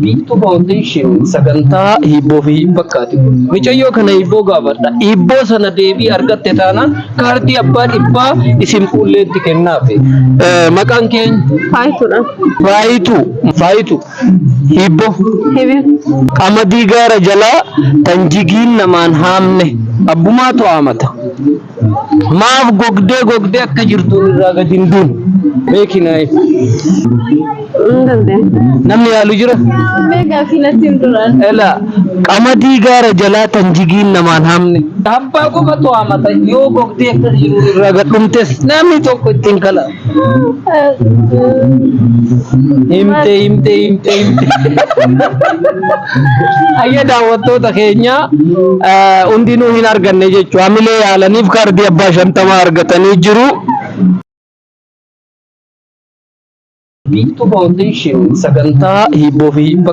Biiftuu Foundation sagantaa hiibboo fi bakkaati kun. Micayyoo kana hiibboo gaafadha. Hiibboo sana deebii argatte taanaan kaardii abbaa dhibbaa isin fuulleetti kennaafi. Maqaan keenya? Faayituudha. Faayituu. Faayituu. Hiibboo. Hibi. Qamadii gaara jalaa tan jigiin namaan haamne abbumaatu haamata. Maaf gogdee gogdee akka jirtuun irraa gadi hin duun. Beeki naayif. Hin dandeenye. Namni yaalu jira? Mee gaaffii natti hin duraan. Ela qamadii gaara jalaa tan jigiin namaan haamne. Abbaa qofatu haamata yoo gogdee akka jiruun irraa gad dhumtes namni tokko ittiin kala. Himte himte himte himte. Ayya daawwattoota keenya hundinuu hin arganne jechuudha. Hamilee yaalaniif kaardii abbaa 50 argatanii jiru. Biiftuu Foundation sagantaa hiibboo fi.